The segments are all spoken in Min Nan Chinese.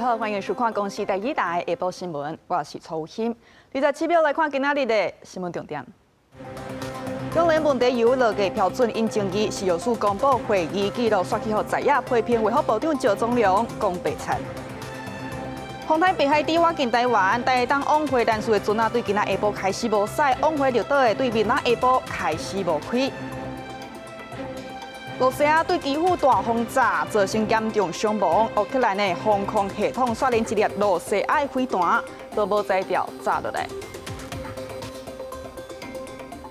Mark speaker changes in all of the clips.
Speaker 1: 好，歡迎收看公視第二台下晡新聞，我是曹欣。27秒來看今仔日的新聞重點。中聯問題油落價標準引爭議，食藥署公布會議記錄，煞去予在野批評衛福部長趙宗龍講白賊。風颱白海豬倚近台灣，台東往回南勢的船仔對今仔下晡開始無駛，往回綠島的對明仔下晡開始無開。露西亞對基輔大轟炸造成嚴重傷亡，烏克蘭的防空系統煞連一粒露西亞的飛彈都無才調炸落來。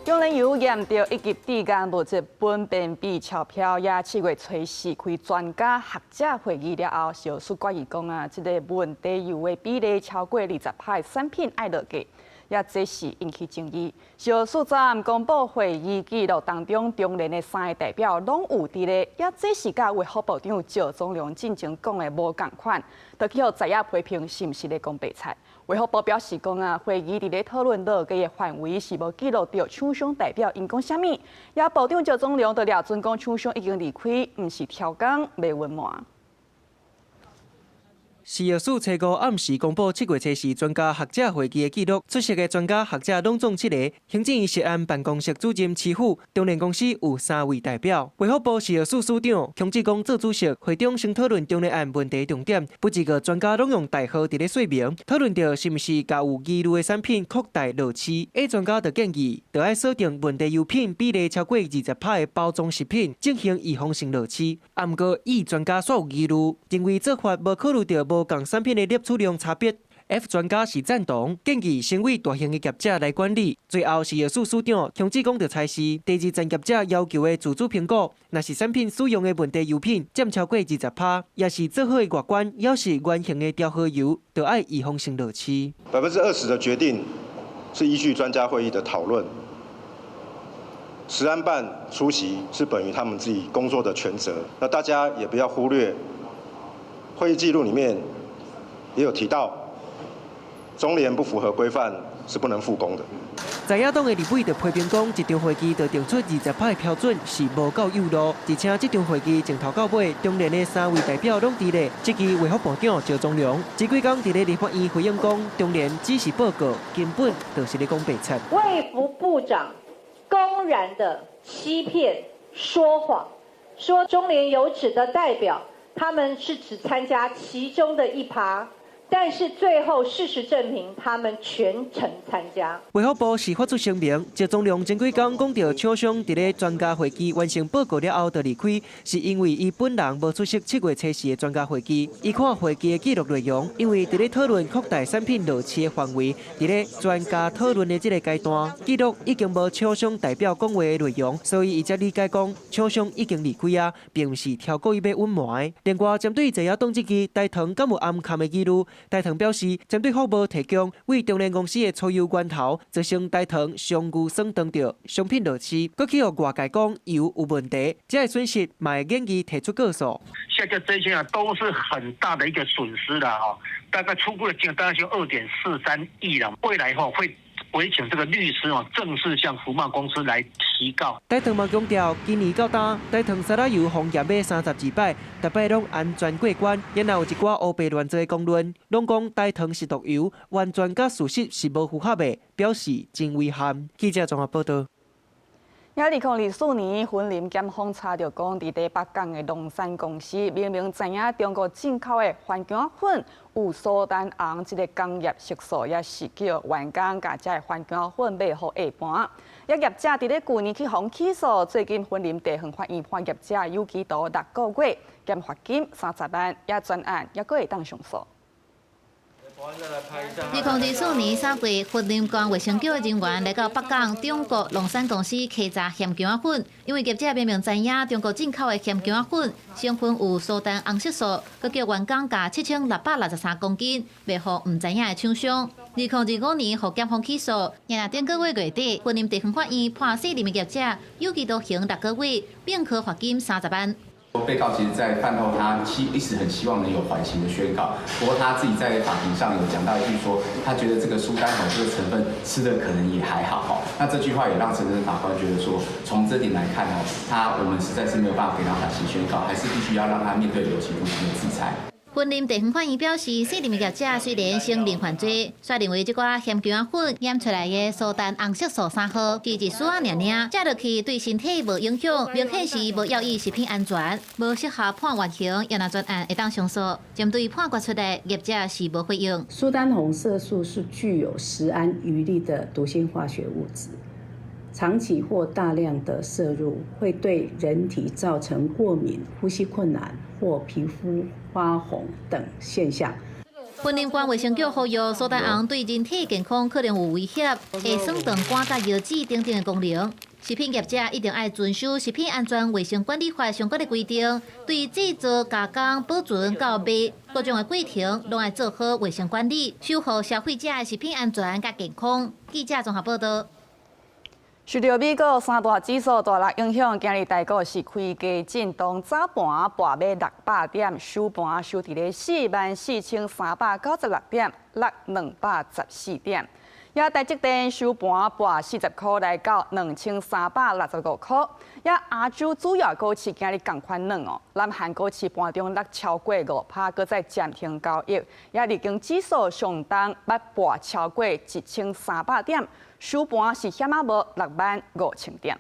Speaker 1: 中煉油驗著一級致癌物質苯便比超標，也7月初四開專家學者會議了後，食藥署決議講啊，這個問題油的比例超過20%的產品愛落架。也這是引起爭議。食藥署昨暗公布會議記錄當中，中聯的三個代表攏有佇咧，也這是佮衛福部長趙宗龍進前講的無仝款，就去予在野批評是毋是咧講白賊。衛福部表示講啊，會議佇咧討論落價的範圍是無記錄著廠商代表𪜶講啥物，也部長趙宗龍就掠準講廠商已經離開，毋是超工欲隱瞞。
Speaker 2: 食藥署初五暗時公布7月初四專家學者會議的記錄，出席的專家學者攏總七个，行政院食安辦公室主任徐虎，中聯公司有三位代表。衛福部食藥署署長洪志剛做主席，會中先討論中聯案問題重點，不幾個專家攏用代號佇咧說明，討論著是毋是共有疑慮的產品擴大落市。A 專家就建議，著愛鎖定問題油品比例超過20%的包裝食品進行預防性落市。啊，毋過 E 專家煞有疑慮，認為做法無考慮著無仝產品的攝取量差別。F 專家是贊同，建議先委大型的業者來管理。最後食藥署署長洪志剛就裁示，第二層業者要求的自主評估，若是產品使用的問題油品佔超過20%，也是做好的外觀，抑是原型的調和油，就愛預防性落市。
Speaker 3: 20%的決定是依據專家會議的討論，食安辦出席是本於他們自己工作的權責。那大家也不要忽略，會議記錄裡面也有提到，中聯不符合規範是不能復工的。
Speaker 2: 在野黨的立委就批評講，這場會議就定出20%的標準是無夠幼路，而且這場會議從頭到尾，中聯的三位代表攏佇咧，質疑衛福部長趙宗龍。這幾工佇咧立法院回應講，中聯只是報告，根本就是咧講白賊。
Speaker 4: 衛福部長公然的欺騙、說謊，說中聯油脂的代表，他們是只參加其中的一趴。但是最後事實證明，他們全程參加。
Speaker 2: 衛福部是發出聲明，趙宗龍前幾工講著廠商佇咧專家會議完成報告了後就離開，是因為伊本人無出席7月初四的專家會議。伊看會議的記錄內容，因為佇咧討論擴大產品落市的範圍，佇咧專家討論的這個階段，記錄已經無廠商代表講話的內容，所以伊才理解講廠商已經離開啊，並毋是挑故意欲隱瞞。另外，針對在野黨質疑台糖敢有掩崁的疑慮，台糖表示，針對福報提供為中聯公司的粗油源頭，造成台糖商譽損當著商品落市，閣去予外界講油有問題，這个損失嘛會願意提出告訴。
Speaker 5: 現在這些啊都是很大的一個損失啦，哈，大概初步的金額大概就2.43億啦，未來哈會委請這個律師哦，正式向福茂公司來提告。
Speaker 2: 台糖嘛強調，今年到今，台糖沙拉油封驗買32擺，逐擺攏安全過關。然後有一寡烏白亂做的講論，攏講台糖是毒油，完全佮事實是無符合的，表示真遺憾。記者綜合報道。
Speaker 1: 2024年，雲林檢方查著講，佇咧北港的龍山公司明明知影中國進口的番薑粉有蘇丹紅這个工業色素，也是叫員工共這个番薑粉賣予下盤。也業者佇咧舊年去予起訴，最近雲林地方法院判業者有期徒六個月，兼罰金30萬，也全案猶閣會當上訴。
Speaker 6: 2024年3月，雲林縣衛生局的人員來到北港中國龍山公司稽查鹹薑仔粉，因為業者明明知影中國進口的鹹薑仔粉成分有蘇丹紅色素，閣叫員工共7663公斤賣予毋知影的廠商。2025年，予檢方起訴，若頂個月月底，雲林地方法院判四名業者有期徒刑六個月，並科罰金30萬。
Speaker 7: 被告其實，在犯後，他一直很希望能有緩刑的宣告。不過他自己在法庭上有講到一句說，他覺得這個蘇丹紅這個成分吃的可能也還好哈。那這句話也讓承審法官覺得說，從這點來看哦，我們實在是沒有辦法給他緩刑宣告，還是必須要讓他面對有期徒刑的制裁。
Speaker 6: 雲林地方法院表示，姓林的業者雖然承認犯罪，卻認為這寡鹹薑仔粉驗出來的蘇丹紅色素三號是一絲仔爾爾，食落去對身體無影響，明顯是無要意食品安全，無適合判緩刑，也若全案會當上訴。針對判決出來，業者是無回應。
Speaker 8: 蘇丹紅色素是具有食安疑慮的毒性化學物質，長期或大量的攝入會對人體造成過敏、呼吸困難或皮膚發紅等現象。
Speaker 6: 雲林縣衛生局呼籲，蘇丹紅對人體健康可能有威脅，會損腸肝佮腰子等等的功能。食品業者一定愛遵守食品安全衛生管理法相關的規定，對製造、加工、保存到賣各種的過程，攏愛做好衛生管理，守護消費者的食品安全佮健康。記者綜合報道。
Speaker 1: 受著美國三大指數大落影響，今日台股是開低震盪，早盤跋欲600點，收盤收佇咧44,396點，落214點。也台積電收盤跋40箍，來到2365箍。也亞洲主要股市今日仝款軟哦，南韓股市盤中落超過5%，閣再暫停交易。也日經指數上冬捌跋超過1300點，收盤是險仔無65,000點。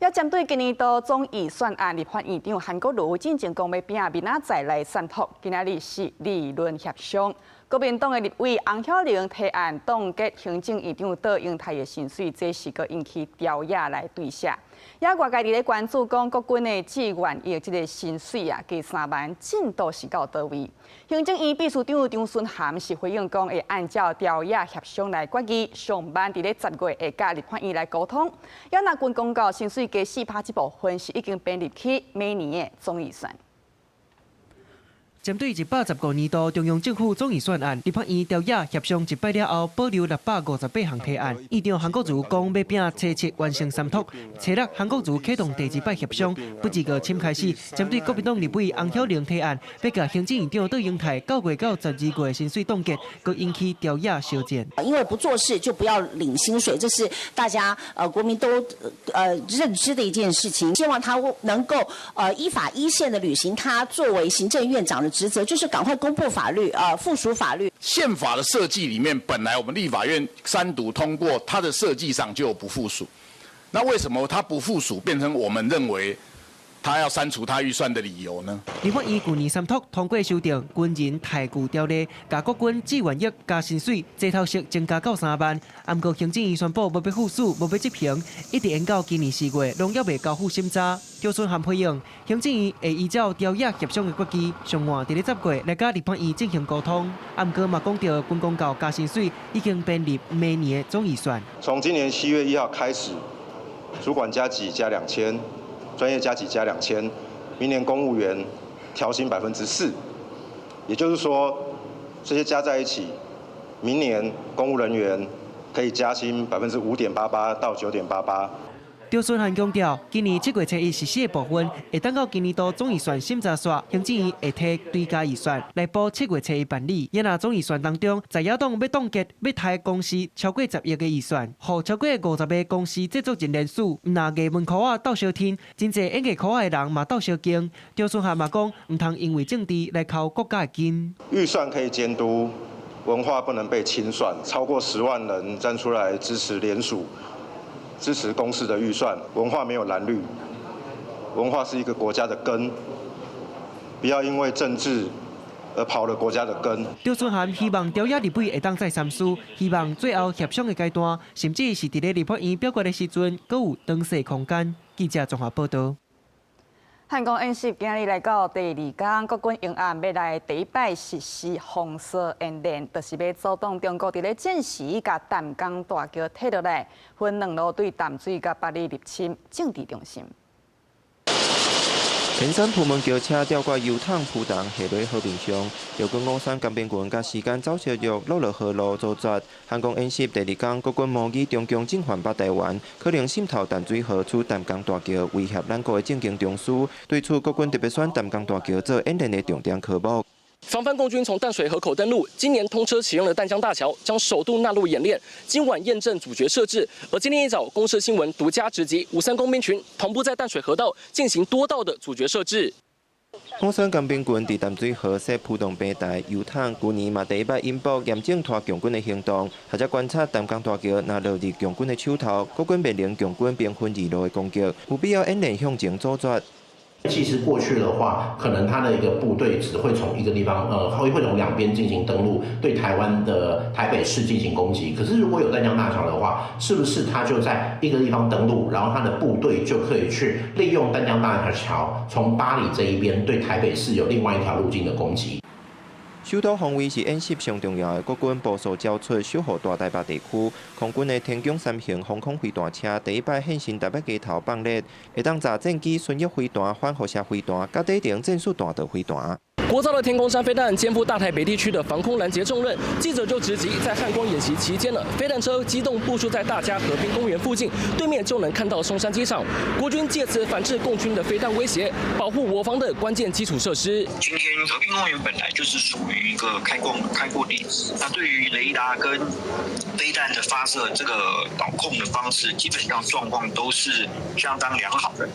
Speaker 1: 也針對今年度總預算案，立法院長韓國瑜進前講欲拼明仔載來散托，今仔日是二輪協商。國民黨的立委洪曉玲提案凍結行政院長杜英泰的薪水，這是閣引起朝野來對峙。也外界佇咧關注講國軍的志願役這个薪水啊，加3萬，進度是到佗位？行政院秘書長張惇涵是回應講，會按照朝野協商來決議，上慢佇咧10月會佮立法院來溝通。也若軍公教薪水加4%這部分是已經編入去每年的總預算。
Speaker 2: 針對115年度中央政府總預算案，立法院朝野協商一擺了後，保留658項提案。院長韓國瑜講欲拼初七完成三讀，初六韓國瑜啟動第二擺協商，不這個審開始，針對國民黨立委洪曉玲提案，欲共行政院長杜英泰9月到12月的薪水凍結，閣引起朝野燒戰。
Speaker 9: 因為不做事就不要領薪水，這是大家國民都認知的一件事情。希望他能夠依法依憲的履行他作為行政院長的職責，就是趕快公布法律啊，附屬法律。
Speaker 10: 憲法的設計裡面，本來我們立法院三讀通過，它的設計上就有不附屬。那為什麼它不附屬，變成我們認為他要刪除他預算的理由呢？
Speaker 2: 立法院舊年三讀通過修訂軍人待遇條例，共國軍志願役加薪水，齊頭式增加到3萬。毋過行政院宣布無欲附屬，無欲執行，一直延到今年4月，攏猶未交付審查。張惇涵回應，行政院會依照朝野協商的決議，上晚佇咧10月來佮立法院進行溝通。毋過嘛講著軍公教加薪水已經編入每年的總預算。
Speaker 3: 從今年7月1號開始，主管加給加2000。專業加給加2000，明年公務員調薪4%，也就是說，這些加在一起，明年公務人員可以加薪5.88%到9.88%。
Speaker 2: 張惇涵強調，今年7月初一實施的部分，會等到今年度總預算審查煞，行政院會提追加預算來補7月初一辦理。也若總預算當中，在野黨欲凍結欲刣公視超過10億的預算，予超過50个公視製作人連署，毋但藝文圈仔鬥相挺，真濟演藝圈仔的人嘛鬥相共。張惇涵嘛講，毋通因為政治來摳國家的金。
Speaker 3: 預算可以監督，文化不能被清算。超過10萬人站出來支持聯署。支持公視的預算，文化沒有藍綠，文化是一個國家的根，不要因為政治而刨了國家的根。
Speaker 2: 張惇涵希望朝野立委會當再三思，希望最後協商的階段，甚至是佇咧立法院表決的時陣，閣有彈性空間。記者綜合報道。
Speaker 1: 漢光演習今日來到第二工，國軍沿岸欲來第一擺實施封鎖演練，就是欲阻擋中國佇咧戰時共淡江大橋退落來，分兩路對淡水佮八里入侵政治中心。
Speaker 11: 屏山普門橋車吊掛油桶浮動下落和平鄉，陸軍五三工兵群佮時間走小玉落落河路阻絕。漢光演習第二工，國軍模擬中共進犯北台灣，可能滲透淡水河出淡江大橋，威脅咱國的政經中樞。對此，國軍特別選淡江大橋做演練的重點科目。
Speaker 12: 防範共軍從淡水河口登陸，今年通車啟用的淡江大橋將首度納入演練。今晚驗證阻絕設置，而今天一早，公視新聞獨家直擊，53工兵群同步在淡水河道進行多道的阻絕設置。
Speaker 11: 烏山江兵軍佇淡水河設浮動平台油桶，舊年嘛第一擺引爆嚴正拖共軍的行動。學者觀察淡江大橋，若落入共軍的手頭，國軍面臨共軍兵分二路的攻擊，有必要演練向前阻絕。
Speaker 13: 其實過去的話，可能他的一個部隊只會從一個地方，會從兩邊進行登陸，對台灣的台北市進行攻擊。可是如果有淡江大橋的話，是不是他就在一個地方登陸，然後他的部隊就可以去利用淡江大橋，從八里這一邊對台北市有另外一條路徑的攻擊？
Speaker 11: 首都防衛是演習上重要的國軍部署交出守護大台北地區。空軍的天弓三型防空飛彈車第一擺現身台北街頭放熱，會當炸戰機巡弋飛彈、反輻射飛彈、佮短程戰術彈道飛彈。
Speaker 12: 國造的天弓三飛彈肩負大台北地區的防空攔截重任。記者就直擊在漢光演習期間呢，飛彈車機動部署在大家河濱公園附近，對面就能看到松山機場。國軍借此反制共軍的飛彈威脅，保護我方的關鍵基礎設施。
Speaker 5: 今天和平公園本來就是屬於一個開闊地，那對於雷達跟飛彈的發射這個導控的方式，基本上狀況都是相當良好的。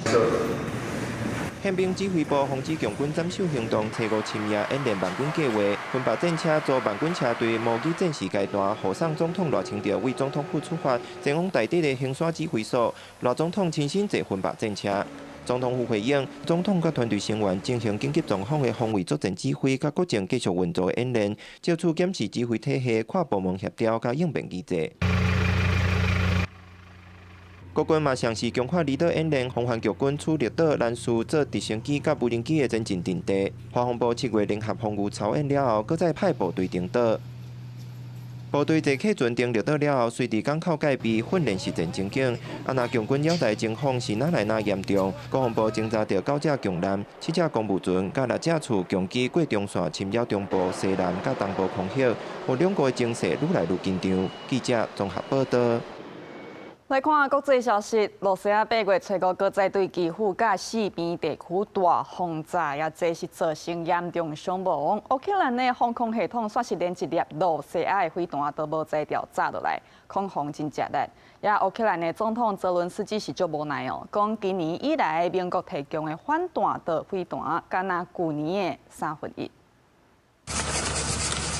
Speaker 11: 憲兵指揮部防止共軍斬首行動，初五深夜演練萬軍計劃，分白戰車組萬軍車隊模擬戰時階段，護送總統賴清德為總統府出發，前往台北的衡山指揮所。賴總統親身坐分白戰車。總統府回應，總統佮團隊成員進行緊急狀況的防衛作戰指揮，佮國政繼續運作的演練，藉此檢視指揮體系、跨部門協調佮應變機制。國軍嘛嘗試強化離島演練，防範共軍取綠島、蘭嶼做直升機佮無人機的前進陣地。華防部7月聯合防禦操演了後，閣再派部隊登島。部隊坐客船登綠島了後，隨佇港口戒備訓練實戰情景。啊，若共軍擾台情況是愈來愈嚴重，國防部偵查著九隻共艦、七隻公務船，佮六隻次共機過中線侵擾中部、西南佮東部空域，予兩國的情勢愈來愈緊張。記者綜合報道。
Speaker 1: 來看國際消息，羅西亞8月初五，閣再對基輔佮四邊地區大轟炸，也這是造成嚴重傷亡。烏克蘭的防空系統煞是連一粒羅西亞的飛彈都無才調炸落來，空防真食力。也烏克蘭的總統澤倫斯基是足無奈哦，講今年以來盟國提供的反彈道飛彈，敢若舊年的三分一。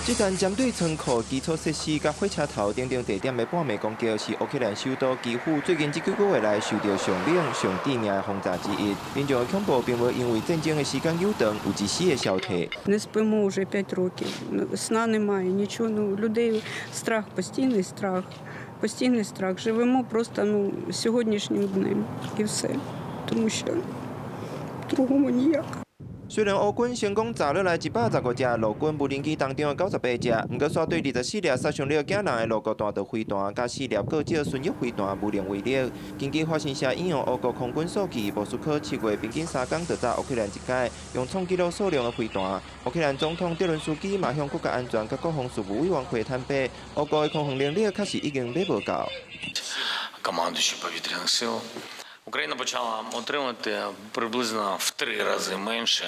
Speaker 11: 這場針對倉庫、基礎設施佮火車頭等等地點的半暝攻擊，是烏克蘭首都基輔最近這幾個月來受著上猛、上致命的轟炸之一。民眾的恐怖並無因為戰爭的時間久長，有一絲的消退。
Speaker 14: Не спимо вже 5 років. Сна немає, нічого. Ну, людей страх, постійний страх, постійний страх. Живемо просто, ну, сьогоднішнім днем і все. Тому що по-другому ніяк.
Speaker 11: 雖然烏軍成功炸落來115隻陸軍無人機當中的98隻，毋過煞對24粒殺傷力驚人的陸國彈道飛彈，佮四粒國際巡弋飛彈無能為力。根據法新社引用烏國空軍數據，莫斯科7月平均3工就炸烏克蘭一擺，用創紀錄數量的飛彈。烏克蘭總統澤倫斯基嘛向國家安全佮國防事務委員會坦白，烏國的空防能力確實已經買無夠。
Speaker 15: Командуючий повітряних сил. Україна почала отримувати приблизно в 3 рази менше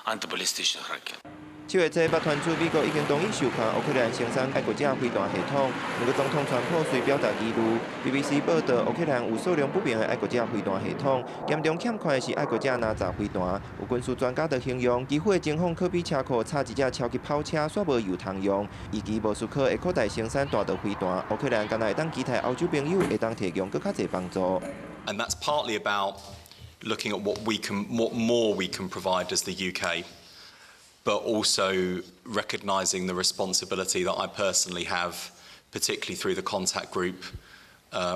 Speaker 15: антибалістичних ракет.
Speaker 11: 7月初，捌傳出美國已經同意授權烏克蘭生產愛國者飛彈系統，毋過總統川普雖表達疑慮。BBC 報道，烏克蘭有數量不明的愛國者飛彈系統，嚴重欠缺的是愛國者哪炸飛彈。有軍事專家就形容，基輔的情況可比車庫插一隻超級跑車，煞無油通用。預期莫斯科會擴大生產彈道飛彈，烏克蘭敢若會當期待歐洲朋友會當提供閣較濟幫助。
Speaker 16: And that's partly about looking at what more we can provide as the UK, but also recognising the responsibility that I personally have, particularly through the contact group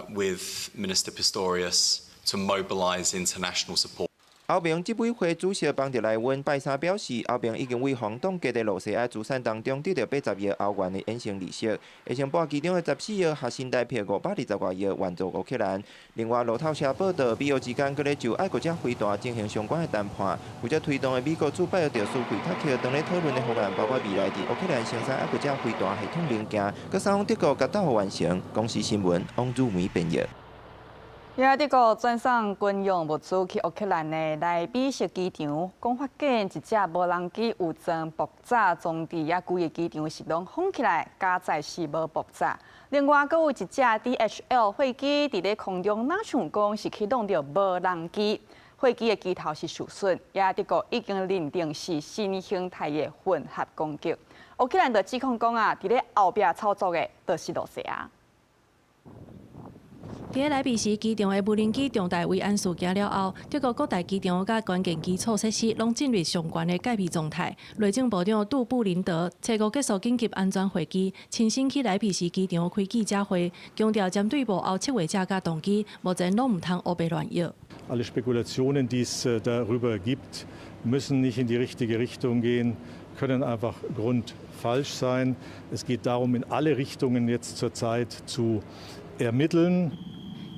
Speaker 16: with Minister Pistorius, to mobilise international support.
Speaker 11: 歐盟執委會主席馮德萊恩拜三表示，歐盟已經為防擋低羅西亞資產當中得著80億歐元的衍生利息，會先撥其中的14億和新台幣520外億援助烏克蘭。另外，路透社報道，美烏之間閣咧就愛國者飛彈進行相關的談判。負責推動的美國駐拜約特斯惠塔克當咧討論的方案，包括未來佇烏克蘭生產愛國者飛彈系統零件，閣送予德國共鬥完成。公視新聞，王汝梅編譯。
Speaker 1: 也德國轉送軍用物資去烏克蘭的萊比錫機場，講發現一隻無人機有裝爆炸裝置，也規个機場是攏封起來，佳哉是無爆炸。另外，閣有一隻 DHL 貨機佇咧空中，若像講是去挵著無人機。貨機的機頭是受損，也德國已經認定是新形態的混合攻擊。烏克蘭就指控講啊，佇咧後壁操作的，就是露西亞。
Speaker 17: 佇咧萊比錫機場的無人機重大危安事件了後，德國各大機場佮關鍵基礎設施攏進入上懸的戒備狀態。內政部長杜布林德初五結束緊急安全會議，親身去萊比錫機場開記者會，強調針對幕後策劃者佮動機，目前攏毋通烏白亂臆。
Speaker 18: Alle Spekulationen, die es darüber gibt, müssen nicht in die richtige Richtung gehen, können einfach grundfalsch sein. Es geht darum, in alle Richtungen jetzt zurzeit zu ermitteln.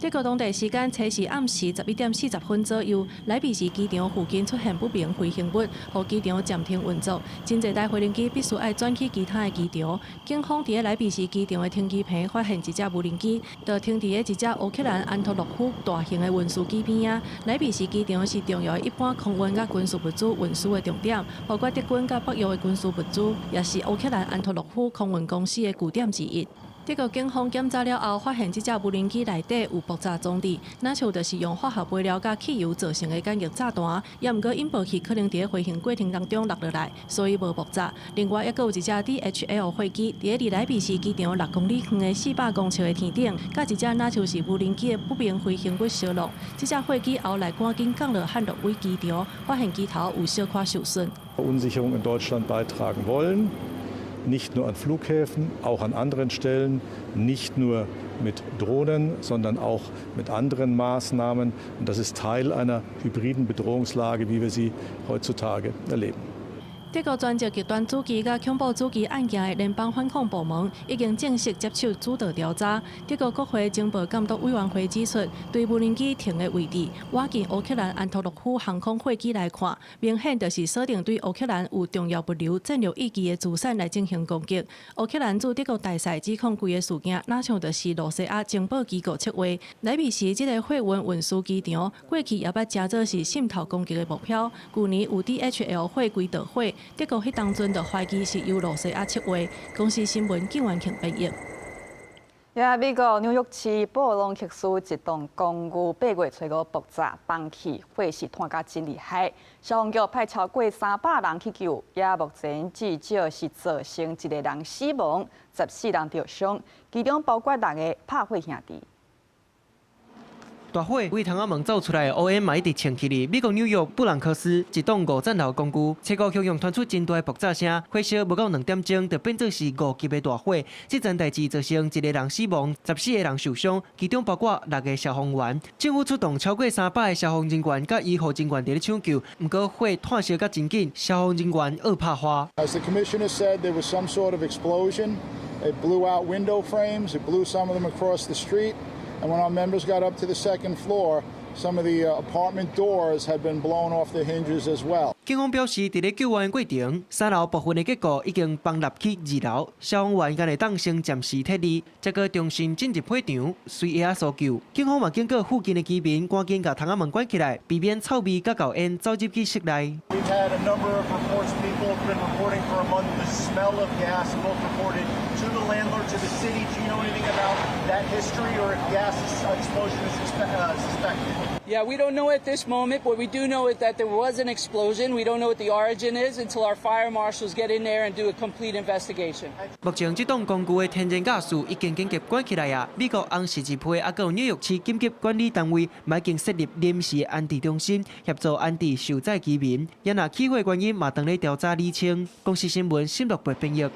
Speaker 17: 德國當地時間初四暗時11點40分左右，萊比錫機場附近出現不明飛行物，予機場暫停運作。真濟台飛行機必須愛轉去其他的機場。警方佇咧萊比錫機場的停機坪發現一隻無人機，就停佇咧一隻烏克蘭安托諾夫大型的運輸機邊仔。萊比錫機場是重要的一般空運佮軍事物資運輸的重點，包括德軍佮北約的軍事物資，也是烏克蘭安托諾夫空運公司的據點之一。德國警方檢查了後，發現這隻無人機內底有爆炸裝置，若像就是用化學肥料佮汽油造成的簡易炸彈，也毋過引爆器可能佇咧飛行過程當中落落來，所以無爆炸。另外，猶閣有一隻 DHL 貨機佇咧離萊比錫機場6公里遠的400公尺的天頂，佮一隻若像是無人機的不明飛行物相挏。這隻貨機後來趕緊降落漢諾威機場，發現機頭有小可受損。
Speaker 18: Verunsicherung in Deutschland beitragen wollen. Nicht nur an Flughäfen, auch an anderen Stellen, nicht nur mit Drohnen, sondern auch mit anderen Maßnahmen. Und das ist Teil einer hybriden Bedrohungslage, wie wir sie heutzutage erleben.
Speaker 17: 德國專責極端主義佮恐怖主義案件的聯邦反恐部門已經正式接手主導調查。德國國會情報監督委員會指出，對無人機停的位置，倚近烏克蘭安托諾夫航空貨機來看，明顯就是鎖定對烏克蘭有重要物流戰略意義的資產來進行攻擊。烏克蘭駐德國大使指控規个事件，若像就是露西亞情報機構策劃。萊比錫這個貨運運輸機場，過去也捌成做是滲透攻擊的目標。舊年有 DHL 貨櫃著火。德國彼當陣就懷疑是由露西亞策劃。公視新聞金元慶編譯。
Speaker 1: 也美國紐約市布朗克斯一棟公寓8月初五爆炸，崩去，火勢湠甲真厲害。消防局派超過300人去救，也目前至少是造成一个人死亡，14人著傷，其中包括六个拍火兄弟。
Speaker 2: 大火對窗仔門走出來的烏煙嘛一直衝起去。美國紐約布朗克斯一棟五層樓公寓，初五雄雄傳出真大的爆炸聲，火燒無夠2點鐘就變做是5級的大火。這件代誌造成一個人死亡，14個人受傷，其中包括六個消防員。政府出動超過300個消防人員佮醫護人員佇咧搶救，毋過火湠燒甲真緊，消防人員僫拍花。
Speaker 19: As the commissioner said, there was some sort of explosion. It blew out window frames. It blew some of them across the street. And when our members got up to the second floor, some of the apartment doors had been blown off the hinges as well.
Speaker 2: 警方表示，佇咧救援過程，三樓部分的結構已經崩落去二樓，消防員敢會當先暫時撤離，才閣重新進入火場，隨下搜救。警方嘛警告附近的居民，趕緊共窗仔門關起來，避免臭味佮厚煙走入去室內。
Speaker 20: We've had a number of reports. People have been reporting for a month the smell of gas, both reported to the landlord, to the city. Do you know anything about that history or if gas explosion is suspected?
Speaker 21: Yeah, we don't know at this moment. What we do know is that there was an explosion. We don't know what the origin is until our fire marshals get in there and do a complete investigation.
Speaker 2: 目前這棟公寓的天然瓦斯已經緊急關起來啊！美國紅十字會抑閣有紐約市緊急管理單位，嘛已經設立臨時安置中心，協助安置受災居民。也若起火原因嘛，當咧調查釐清。公視新聞新樂編譯。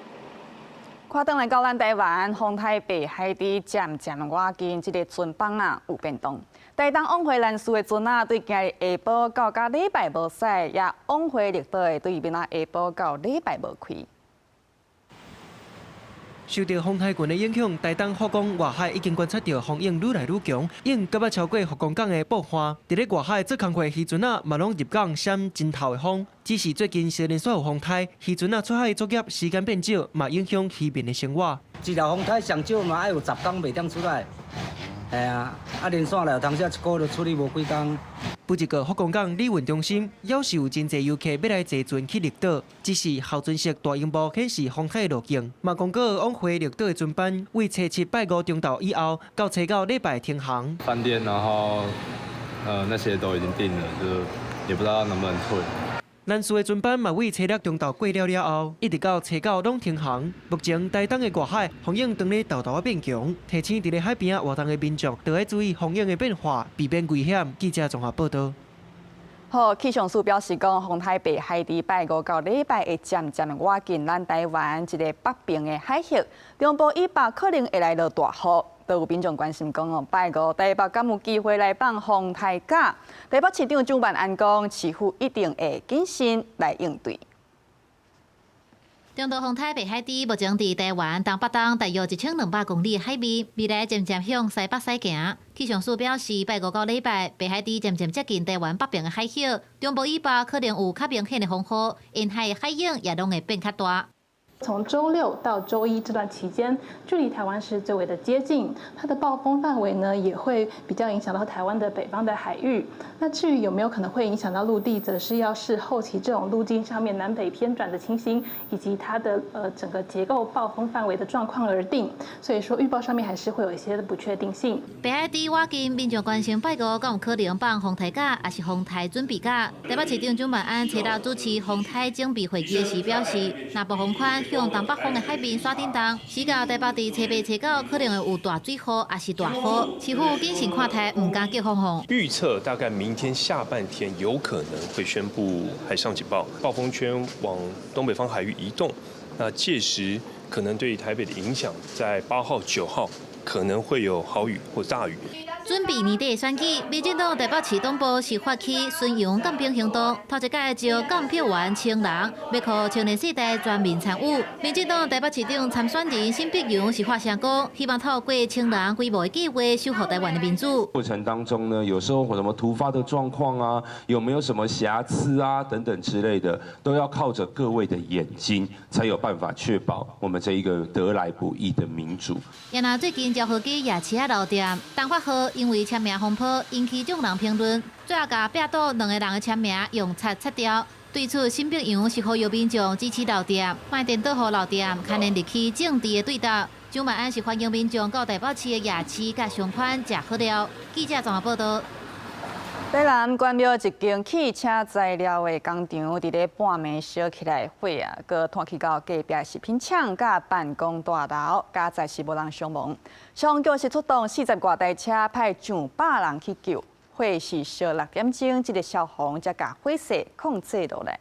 Speaker 1: 看轉來到咱台灣，風颱白海底漸漸倚近，這个船班啊有變動。台東往回蘭嶼的船仔對今日下晡到今禮拜無駛，也往回綠島的對明仔下晡到禮拜無開。
Speaker 2: 受著風颱雲的影響，台東福岡外海已經觀測著風湧愈來愈強，湧閣捌超過福岡港的布岸。佇咧外海做工課漁船仔嘛攏入港閃真透的風。只是最近接連煞有風颱，漁船仔出海作業時間變少，嘛影響漁民的生活。
Speaker 22: 一條風颱上少嘛愛有10工袂當出來，嘿啊，啊連線來有當時一個月就處理無幾工。
Speaker 2: 不過福岡港旅運中心，猶是有真濟遊客欲來坐船去綠島，只是候船室大螢幕顯示風颱路徑，嘛公告往回綠島的船班，對初七拜五中晝以後到初九禮拜停航。
Speaker 23: 飯店，然後
Speaker 4: 那些都已經訂了，就也不知道能不能退。
Speaker 2: 南勢的船班嘛，為初六中晝過了了後，一直到初九攏停航。目前台東的外海風湧當咧沓沓仔變強，提醒佇咧海邊仔活動的民眾，著愛注意風湧的變化，避免危險。記者綜合報道。
Speaker 1: 好，氣象署表示講，風颱白海豬拜五到禮拜會漸漸倚近咱台灣這个北邊的海域，中部以北可能會來落大雨。都有民眾關心講哦，拜五台北敢有機會來放風颱假？台北市長蔣萬安講，市府一定會謹慎來應對。
Speaker 6: 中度風颱白海豬目前佇台灣東北東大約1200公里海面，未來漸漸向西北駛行。氣象署表示，拜五到禮拜，白海豬漸漸接近台灣北邊的海域，中部以北可能有較明顯的風雨，沿海的海湧也攏會變較大。
Speaker 7: 從週六到週一這段期間，距離台灣是最為的接近，它的暴風範圍呢也會比較影響到台灣的北方的海域。那至於有沒有可能會影響到陸地，則是要視後期這種路徑上面南北偏轉的情形，以及它的整個結構暴風範圍的狀況而定。所以說預報上面還是會有一些的不確定性。
Speaker 6: 白海豬倚近，民眾關心拜五敢有可能放風颱假，抑是風颱準備假？台北市長蔣萬安初六主持風颱準備會議時表示，若暴風圈向東北方的海面煞振動，時到台北佇初八、初九可能會有大水雨，抑是大雨。市府謹慎看待，毋敢叫風雨。
Speaker 23: 預測大概明天下半天有可能會宣布海上警報，暴風圈往東北方海域移動，那屆時可能對台北的影響，在8號、9號可能會有豪雨或大雨。
Speaker 6: 準備年底選舉，民進黨台北市黨部是發起巡遊監兵行動，頭一屆招監票員千人，欲予青年世代全面參與。民進黨台北市長參選人沈伯洋是發聲講，希望透過千人規模的計劃，守護台灣的民主。
Speaker 24: 過程當中呢，有時候有什麼突發的狀況啊，有沒有什麼瑕疵啊等等之類的，都要靠着各位的眼睛，才有辦法確保我們這一個得來不易的民主。
Speaker 6: 然後最近昭和街夜市仔老店，東發號因為簽名風波引起眾人評論，最後共壁堵兩个人的簽名用擦擦掉。對此，沈伯洋是呼籲民眾支持老店，莫顛倒予老店，牽連入去政治的對鬥。蔣萬安是歡迎民眾到台北市的夜市佮商圈食好料。記者綜合報道。
Speaker 1: 台南關廟一間汽車材料的工廠，佇咧半暝燒起來火啊，閣拖去到隔壁食品廠佮辦公大樓，佳哉是無人傷亡。消防局是出動40外台車，派上百人去救，火是燒6點鐘，這个消防才共火勢控制落來。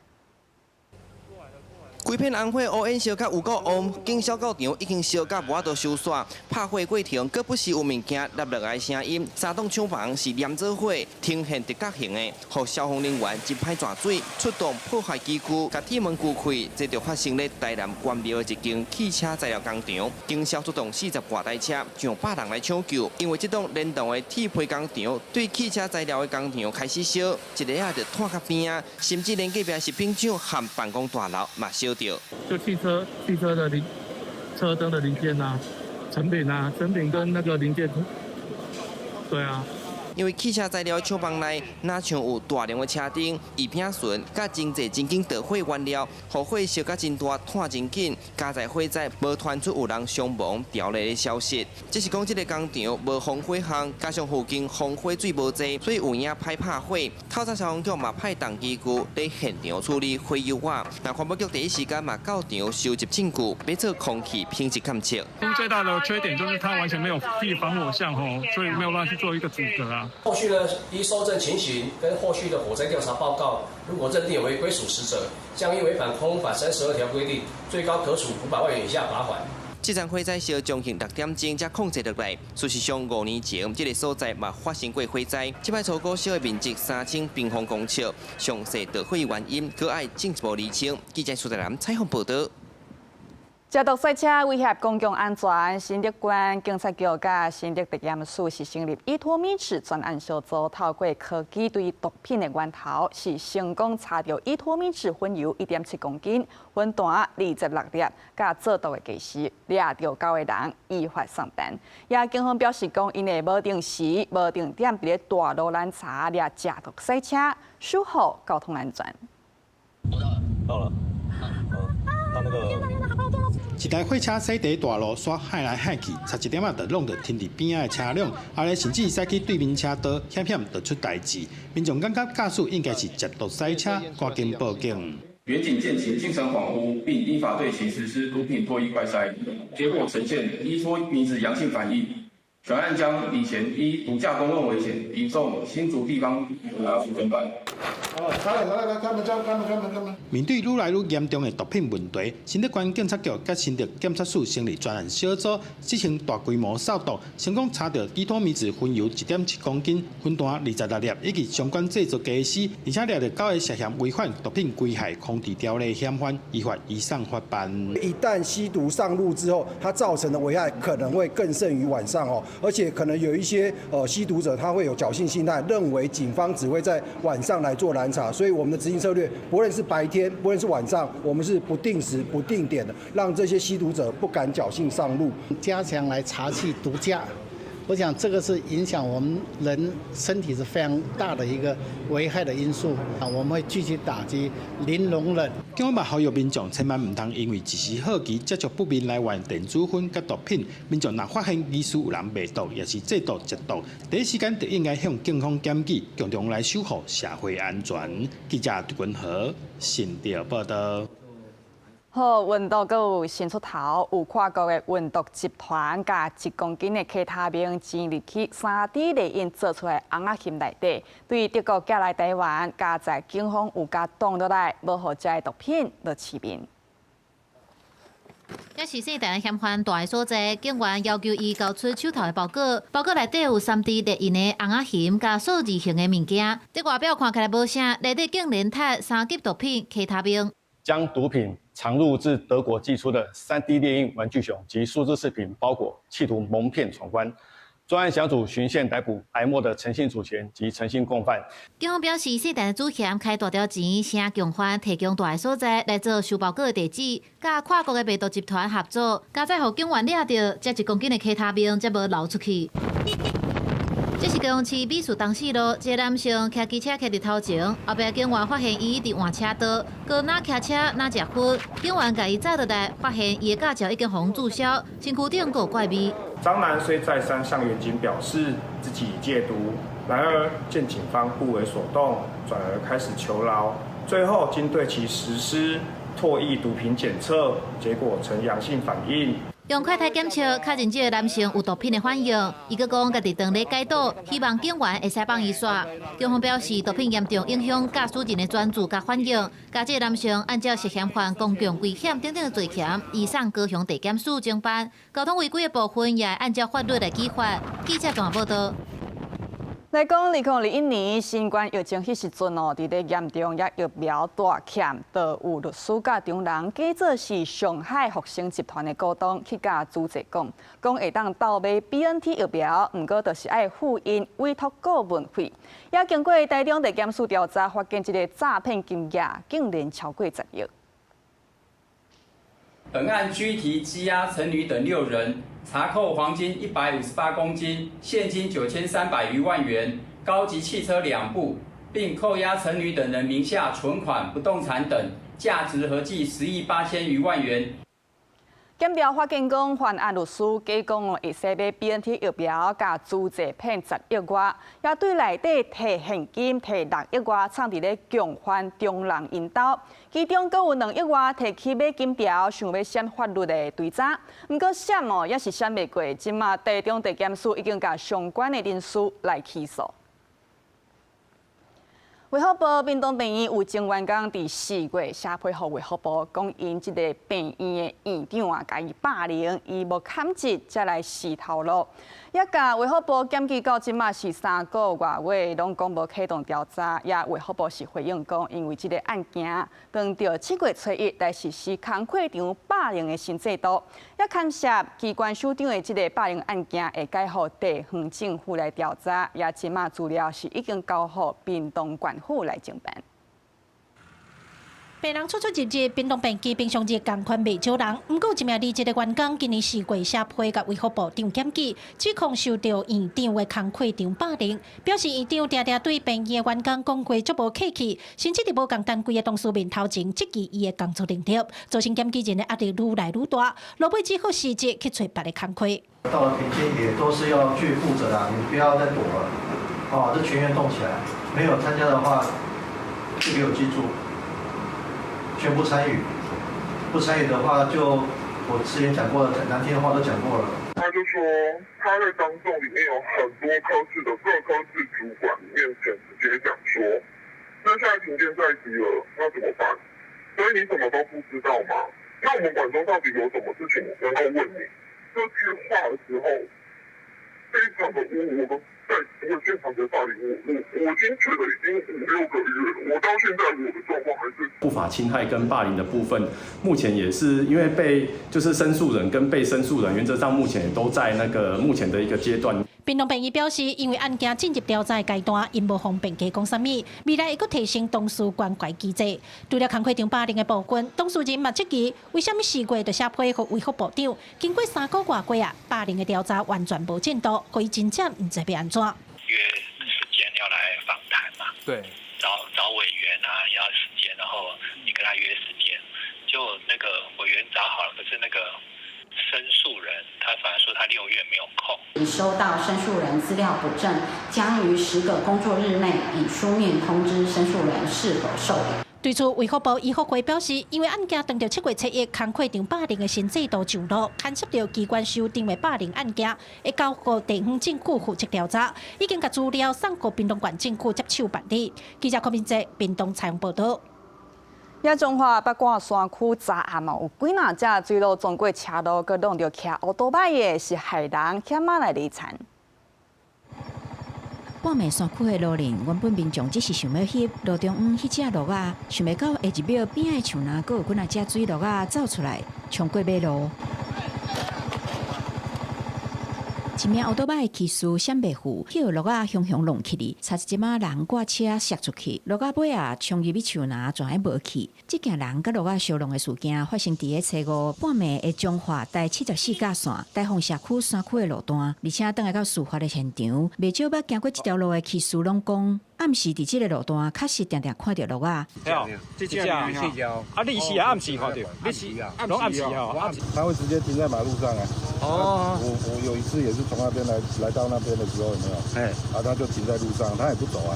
Speaker 25: 規片紅火烏煙燒甲有夠烏，警消到場已經燒甲無法度收煞。拍火過程，閣不時有物件落落來聲音。三棟廠房是連做伙，呈現直角形的，予消防人員真歹鑽水，出動破壞機具，共鐵門鋸開，這就發生咧台南關廟的一間汽車材料工廠，警消出動40外台車，上百人來搶救。因為這棟連棟的鐵皮工廠對汽車材料的工廠開始燒，一下仔就拖較邊仔，甚至連隔壁食品廠和辦公大樓嘛燒。
Speaker 26: 就汽車的零車燈的零件啊，成品啊，成品跟那個零件，對啊。
Speaker 25: 因為汽車材料廠房內，若像有大量的車燈、異品醇，佮真濟真緊著火原料，予火燒甲真大，湠真緊。佳哉火災無傳出有人傷亡、掉落的消息。只是講這个工廠無防火巷，加上附近防火水無濟，所以有影歹拍火。透早消防局嘛派重機具佇現場處理火油仔。那環保局第一時間嘛到場收集證據，欲做空氣品質監測。
Speaker 26: 最大的缺點就是它完全沒有設防火巷吼，所以沒有辦法去做一個阻隔啊。
Speaker 27: 後續呢，依搜證情形跟後續的火災調查報告，如果認定有違規屬實者，將依違反空污法32條規定，最高可處500萬元以下罰款。
Speaker 25: 這場火災燒將近6點鐘才控制落來。事實上，5年前這个所在嘛發生過火災。這擺初估燒的面積3000平方公尺，詳細著火原因，閣愛進一步釐清。記者蘇德南採訪報道。
Speaker 1: 食毒賽車威脅公共安全，新竹縣警察局佮新竹地檢署是成立依托咪酯專案小組，透過科技對毒品的源頭，是成功查著依托咪酯粉油1.7公斤，粉彈26粒，佮製毒的技師掠著九个人依法送辦。也警方表示講，𪜶會無定時、無定點佇咧大路攔查掠食毒賽車，守護交通安全。
Speaker 28: 到了，到那個。
Speaker 3: 一台貨車駛佇大路，煞害來害去，差一點仔就挵著停佇邊仔的車輛，後來甚至駛去對面車道，險險就出代誌。民眾感覺駕駛應該是涉毒駛車，趕緊報警。
Speaker 5: 員警見其精神恍惚，並依法對其實施毒品唾液快篩，結果呈現依托醚酯陽性反應。全案將李賢依毒駕公共危險移送新竹地方偵辦。
Speaker 19: 來來來，開門，開門，開門，開門。
Speaker 3: 面對愈來愈嚴重的毒品問題，新竹縣警察局佮新竹檢察署成立專案小組，執行大規模掃毒，成功查著依托醚酯薰油1.7公斤、薰彈26粒，以及相關製作家私，而且掠著九个涉嫌違反毒品危害防治條例嫌犯，依法移送法辦。
Speaker 8: 一旦吸毒上路之後，它造成的危害可能會更甚於晚上哦，而且可能有一些吸毒者他會有僥倖心態，認為警方只會在晚上來做攔查，所以我們的執行策略，不論是白天，不論是晚上，我們是不定時、不定點的，讓這些吸毒者不敢僥倖上路。
Speaker 9: 加強來查緝毒駕，我想這個是影響我們人身體是非常大的一個危害的因素啊。我們會繼續打擊零容忍。
Speaker 3: 警方嘛呼籲民眾千萬毋通因為一時好奇接觸不明來源電子薰佮毒品。民眾若發現疑似有人賣毒，抑是製毒、食毒，第一時間就應該向警方檢舉，共同來守護社會安全。記者杜君和新竹報導。
Speaker 1: 好，運毒閣有新出頭，有跨國的運毒集團，共1公斤的 K 他命錢入去3D 列印做出來尪仔熊內底，對德國寄來台灣，佳哉警方有共擋落來，無予這个毒品落市面。
Speaker 6: 這是姓陳的嫌犯蹛的所在，警員要求伊交出手頭的包裹，包裹內底有3D 列印的尪仔熊佮數字型的物件，這外表看起來無啥，內底竟然含三級毒品 K 他命。
Speaker 10: 將毒品藏入自德國寄出的 3D 列印玩具熊及數字飾品包裹，企圖蒙騙闖關。專案小組循線逮捕癌末的陳姓主嫌及陳姓共犯。
Speaker 6: 警方表示，姓陳的主嫌開大條錢，請共犯提供蹛的所在來做收包裹的地址，佮跨國的賣毒集團合作，佳哉予警員掠著，這1公斤的 K 他命才無流出去。這是高雄市美術東四路，這個男性騎機車騎佇頭前，後壁警員發現伊佇換車道，閣若騎車若食薰，警員共伊載落來，發現伊的駕照已經予人註銷，身軀頂閣有怪味。
Speaker 12: 張男雖再三向員警表示自己已戒毒，然而見警方不為所動，轉而開始求饒，最後經對其實施唾液毒品檢測，結果呈陽性反應。
Speaker 6: 用快篩檢測確認這个男性有毒品的反應，伊閣講家己當咧戒毒，希望警員會使放伊煞。警方表示，毒品嚴重影響駕駛人的專注佮反應，共這个男性按照涉嫌犯公共危險等等的罪嫌，移送高雄地檢署偵辦。交通違規的部分也會按照法律來處罰。記者綜合報導。
Speaker 1: 來講，2021年新冠疫情彼時陣哦，佇咧嚴重也疫苗大欠，就有律師佮中人假做是上海復星集團的股東去共主席講，講會當鬥買 BNT 疫苗，毋過就是愛付𪜶委託顧問費。也經過台中地檢署調查，發現這个詐騙金額竟然超過10億。
Speaker 13: 本案拘提羈押陳女等六人，查扣黃金158公斤、現金9300餘萬元、高級汽車兩部，並扣押陳女等人名下存款、不動產等，價值合計10億8千餘萬元。
Speaker 1: 檢調發現講，犯案律師假講哦，會使買 BNT 疫苗，共主席騙10億外，也對內底提現金提6億外，藏佇咧共犯中人𪜶兜，其中閣有2億外提去買金條，想欲閃法律的追查。毋過閃哦，也是閃袂過。這馬台中地檢署已經共相關的人士來起訴。衛福部屏東病院有前員工佇4月寫批予衛福部，講𪜶這个病院的院長啊，共伊霸凌，伊無堪職，才來辭頭路。也共衛福部檢舉到這馬是3個外月，攏講無啟動調查。也衛福部是回應講，因為這个案件，當著7月初一來實施工課場霸凌的新制度，也牽涉機關首長的這个霸凌案件，會改予地方政府來調查。也這馬資料是已經交予屏東縣府來偵辦。
Speaker 11: 病人出出入入，屏東病機平常日仝款袂少人，毋過一名離職的員工今年4月寫批共衛福部長檢舉，指控受著院長的工課場霸凌，表示院長定定對病院的員工講話足無客氣，甚至佇無仝單櫃的同事面頭前質疑伊的工作能力，造成檢舉人的壓力愈來愈大，落尾只好辭職去揣別个工課。
Speaker 14: 到了停經也都是要去負責啦，你不要再躲了，哦，這全員動起來，沒有參加的話，就給我記住。全部參與，不參與的話就我之前講過的難聽的話都講過了。
Speaker 15: 他就說他在當眾裡面有很多科室的各科室主管面前直接講說，那現在停電在即了，那怎麼辦？所以你什麼都不知道嗎？那我們管中到底有什麼事情能夠問你？這句話的時候，非常的侮辱我們在我現場的霸凌，我已經覺得已經五六個月了，我到現在我的狀況還是
Speaker 16: 不法侵害跟霸凌的部分，目前也是因為被就是申訴人跟被申訴人原則上目前也都在那個目前的一個階段。
Speaker 11: 屏東病院表示，因為案件進入調查階段，𪜶無方便加講啥物，未來會閣提升同事關懷機制。除了工課場霸凌的部分，當事人嘛質疑，為啥物4月就寫批予衛福部長，經過3個外過啊，霸凌的調查完全無進度，予伊真正毋知欲按怎。
Speaker 17: 約時間要來訪談嘛？
Speaker 16: 對，
Speaker 17: 找委員啊，要時間，然後你跟他約時間，就那個委員找好了，可是那個申訴人他反而說他6月沒有空。
Speaker 18: 已收到申訴人資料補正，將於10個工作日內以書面通知申訴人是否受理。
Speaker 11: 對此，衛福部醫福會表示，因為案件當著7月7日工課場霸凌的新制度上路，牽涉著機關首長的霸凌案件，會交予地方政府負責調查，已經共資料送予屏東縣政府接手辦理。記者柯明哲屏東採訪報導。
Speaker 1: 也彰化八卦山區昨暗嘛，有幾若隻水鹿撞過車路，閣挵著騎烏多擺的，是害人險仔來離殘。
Speaker 20: 半暝山區的路人，原本民眾只是想欲翕路中央彼隻鹿仔，想袂到下一秒邊仔的樹林，閣有幾若隻水鹿仔走出來，衝過馬路。一名烏多擺的騎士閃袂赴，去予鹿仔雄雄挵起去，差一點仔人掛車摔出去，鹿仔尾仔衝入去樹林，全會無去。這件人佮鹿仔相挵的事件發生佇咧初五半暝的彰化台74甲線大鳳社區山區的路段，而且轉來到事發的現場，袂少捌行過這條路的騎士攏講，暗時佇這个路段確實定定看著鹿仔。
Speaker 12: 這隻啊，你是暗時看著，你是攏暗時哦。
Speaker 28: 他會直接停在馬路上啊。哦。我有一次也是從那邊來到那邊的時候，有沒有？哎。啊，他就停在路上，他也不走啊。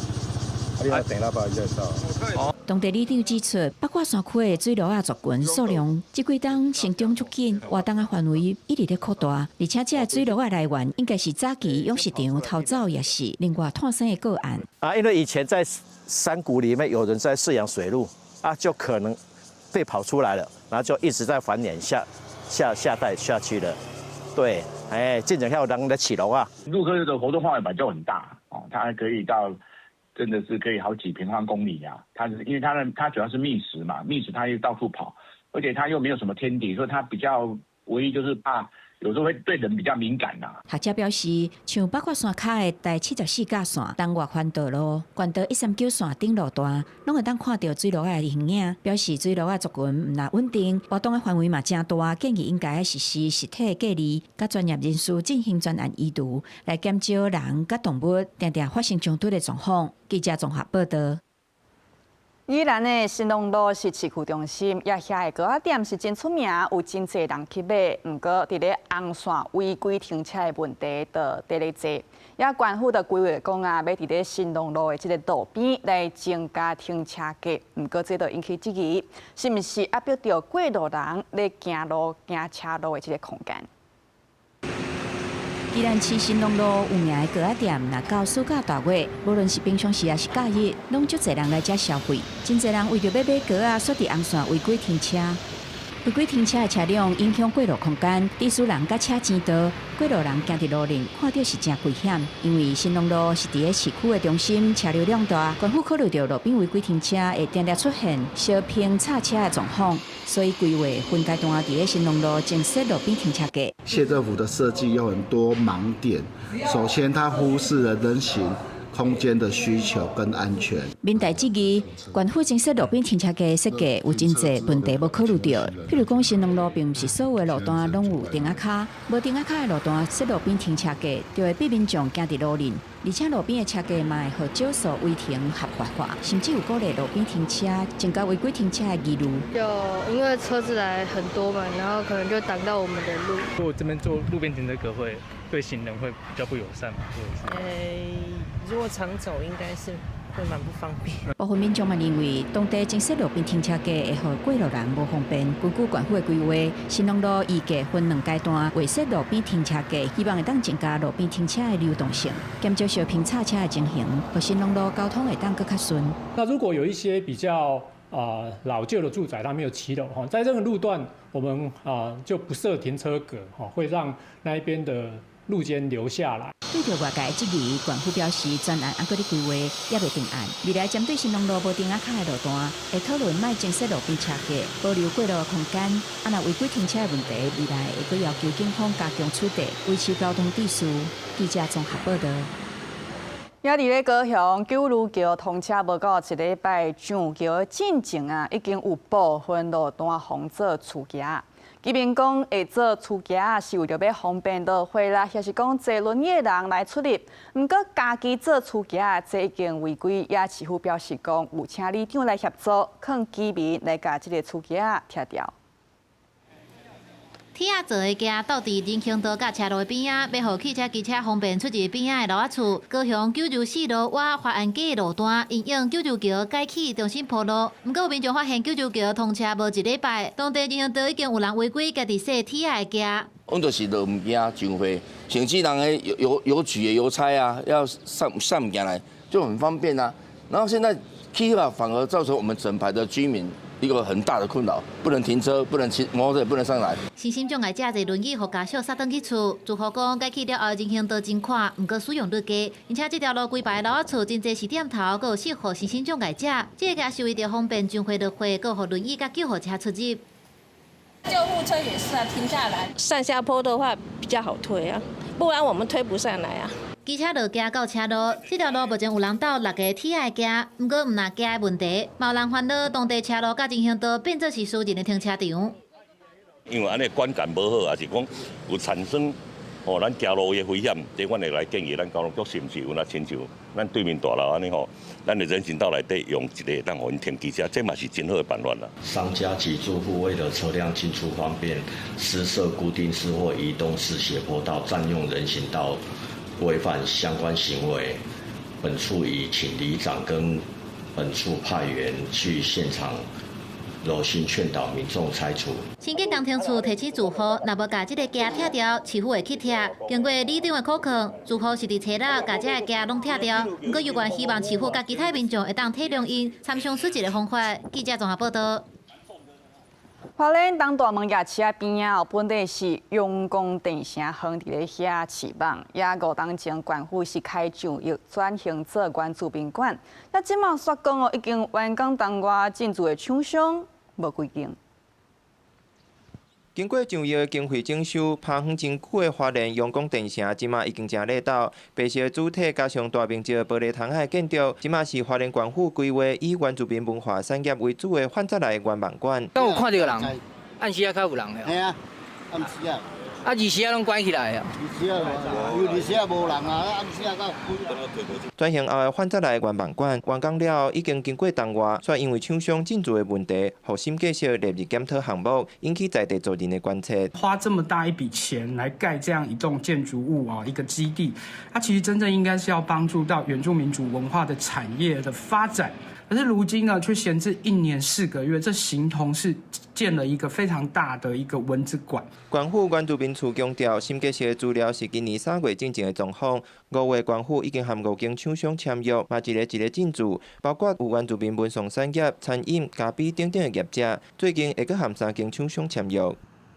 Speaker 28: 啊，你等喇叭一下到。
Speaker 20: 當地里長指出，八卦山區的水鹿仔族群數量這幾冬成長足緊，活動的範圍一直咧擴大，而且這个水鹿仔來源應該是早期養殖場偷走，也是另外脫生的個案。
Speaker 29: 啊，因為以前在山谷裡面有人在飼養水鹿，啊，就可能被跑出來了，然後就一直在繁衍下下下代下去了。對，哎，進前還有人在飼鹿仔。
Speaker 30: 鹿科的活動範圍本來就很大哦，它還可以到。真的是可以好幾平方公里啊！它是因為它主要是覓食嘛，覓食它又到處跑，而且它又沒有什麼天敵，所以它比較唯一就是怕有時候會對人比較敏感啦。
Speaker 20: 學者表示，像八卦山跤的台74甲線、東外環道路、縣道139線頂路段，攏會當看著水鹿仔的形影，表示水鹿仔族群毋但穩定，活動的範圍嘛誠大，建議應該實施實體隔離，佮專業人士進行專案移除，來減少人佮動物定定發生衝突的狀況。記者綜合報導。
Speaker 1: 宜蘭的新隆路是市區中心，也遐的糕仔店是真出名，有真濟人去買。毋過，佇咧紅線違規停車的問題就佇咧濟，也縣府就規劃講啊，欲佇咧新隆路的這个路邊來增加停車格。毋過，這就引起質疑，是毋是壓迫著過路人咧行路、行車路的這个空間？
Speaker 20: 宜蘭市新隆路有名的糕仔店，若到暑假大月，無論是平常時抑是假日，攏足濟人來遮消費。真濟人為著欲買糕仔，煞佇紅線違規停車。違規停車的車輛影響過路空間，致使人佮車爭道，過路人行佇路頂，看著是誠危險。因為新隆路是佇咧市區的中心，車流量大，縣府考慮著路邊違規停車會定定出現相拼插車的狀況，所以規劃分階段佇咧新隆路增設路邊停車格。
Speaker 31: 縣政府的設計有很多盲點，首先它忽視了人行
Speaker 2: 空間的需求跟安全。
Speaker 20: 民代質疑，縣府增設路邊停車格設計有真濟問題無考慮著，譬如講興隆路並毋是所有的路段攏有亭仔跤，無亭仔跤的路段設路邊停車格，就會逼民眾行佇路面，而且路邊的車格嘛會予少數違停合法化，甚至有鼓勵路邊停車，增加違規停車的疑慮。
Speaker 4: 就因為車子來很多嘛，然後可能就擋到我們的路。
Speaker 7: 如果這邊做路邊停車格會對行人會比較不友善嘛？
Speaker 21: 如果常走應該是會蠻不方便。
Speaker 20: 部分民眾嘛認為，當地增設路邊停車格會予過路人無方便。根據縣府的規劃，興隆路預計分兩階段劃設路邊停車格，希望會當增加路邊停車的流動性，減少小平叉車的情形，予興隆路交通會當閣較順。
Speaker 22: 那如果有一些比較老舊的住宅，它沒有騎樓哈，在這個路段，我們就不設停車格，會讓那一邊的路肩留下來。
Speaker 20: 對著外界質疑，縣府表示專案猶閣咧規劃，猶未定案。未來針對興隆路無亭仔跤的路段，會討論莫增設路邊車格，保留過路的空間。啊，若違規停車的問題，未來會閣要求警方加強取締，維持交通秩序。記者綜合報道。
Speaker 1: 也佇咧高雄九如橋通車無夠一禮拜，上橋進前啊，已經有部分路段封做厝墘。居民講會做厝墘是為著欲方便落貨啦，抑是講坐輪椅的人來出入。毋過家己做厝墘，這已經違規。也市府表示講，有請里長來協助，勸居民來共這个厝墘拆掉。
Speaker 6: 鐵仔做的墘倒佇人行道佮車路的邊仔，欲予汽車、機車方便出入邊仔的樓仔厝。高雄94路倚華安街的路段，因應九如橋改起重新鋪路。毋過有民眾發現九如橋通車無一禮拜，當地人行道已經有人違規家己設鐵仔的墘。
Speaker 23: 阮就是落物件上貨，甚至人的郵郵局的郵差啊，要上上物件來就很方便啊。然後現在起了反而造成我們整排的居民一個很大的困擾，不能停車，不能騎摩托車，不能上來。
Speaker 6: 身心障礙者坐輪椅，予家屬捒轉去厝。住戶講，改起了後人行道真寬，毋過使用率低，而且這條路規排樓仔厝真濟是店頭，閣有適合身心障礙者。這个墘是為著方便上貨落貨，閣予輪椅佮救護車出入。
Speaker 24: 救護車也是啊，停下來上下坡的話比較好推啊，不然我們推不上來啊。
Speaker 6: 機車路行到車路，這條路目前有人鬥六个鐵仔的墘，毋過毋但墘的問題，嘛有人煩惱當地車路佮人行道變做是私人的停車場。
Speaker 25: 因為按呢觀感無好，抑是講有產生吼咱行路的危險，這阮會來建議咱交通局是毋是有若親像咱對面大樓按呢吼，咱的人行道內底用一个當予𪜶停機車，這嘛是真好的辦法啦。
Speaker 26: 商家及住戶為了車輛進出方便，私設固定式或移動式斜坡道，佔用人行道，違反相關行為，本處已請里長跟本處派員去現場柔性勸導民眾拆除。
Speaker 6: 新建工程處提醒住戶，若無共這个墘拆掉，市府會去拆。經過里長的苦勸，住戶是佇初六共這个墘攏拆掉。毋過猶原希望市府佮其他民眾會當體諒𪜶，參詳出一个方法。記者綜合報道。
Speaker 1: 花蓮東大門夜市仔邊仔哦，本底是陽光電城橫佇咧遐市網，也5冬前縣府是開上億轉型做原住民館，啊，這馬煞講哦，已經完工當外進駐的廠商無幾間。
Speaker 27: 經過上億的經費整修，拍遠真久的花蓮陽光電城，這馬已經誠熱鬧。白色主體加上大面積玻璃窗仔的建築，這馬是花蓮縣府規劃以原住民文化產業為主的泛早來願望館。
Speaker 31: 敢有看著人？暗時仔較有人的。
Speaker 32: 嘿啊，暗時啊。
Speaker 31: 啊，二時仔攏關起來啊。
Speaker 32: 二時仔，因為二時仔無人啊，暗時仔才開。
Speaker 27: 轉型後的泛早來願望館完工了後，已經經過冬外，卻因為廠商進駐的問題，予審計署列入檢討項目，引起在地族人的關切。
Speaker 33: 花這麼大一筆錢來蓋這樣一棟建築物啊，一個基地，它其實真正應該是要幫助到原住民族文化的產業的發展。可是如今呢，卻閒置一年4個月，這形同是建了一個非常大的一個蚊子館。
Speaker 27: 縣府原住民處強調，審計署的資料是今年3月進前的狀況。5月縣府已經和五間廠商簽約，嘛一个一个進駐，包括有原住民文創產業、餐飲、咖啡等等的業者。最近會閣和三間廠商簽約。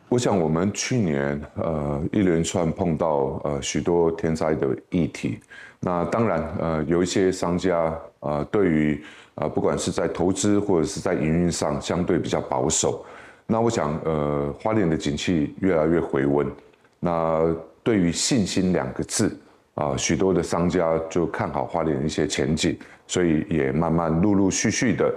Speaker 15: 我想我們去年一連串碰到許多天災的議題，那當然有一些商家對於不管是在投資或者是在營運上相對比較保守。那我想花蓮的景氣越來越回溫，那對於信心兩個字。
Speaker 3: 啊，許多的商家就看好花蓮一些前景，所以也慢慢陸陸續續的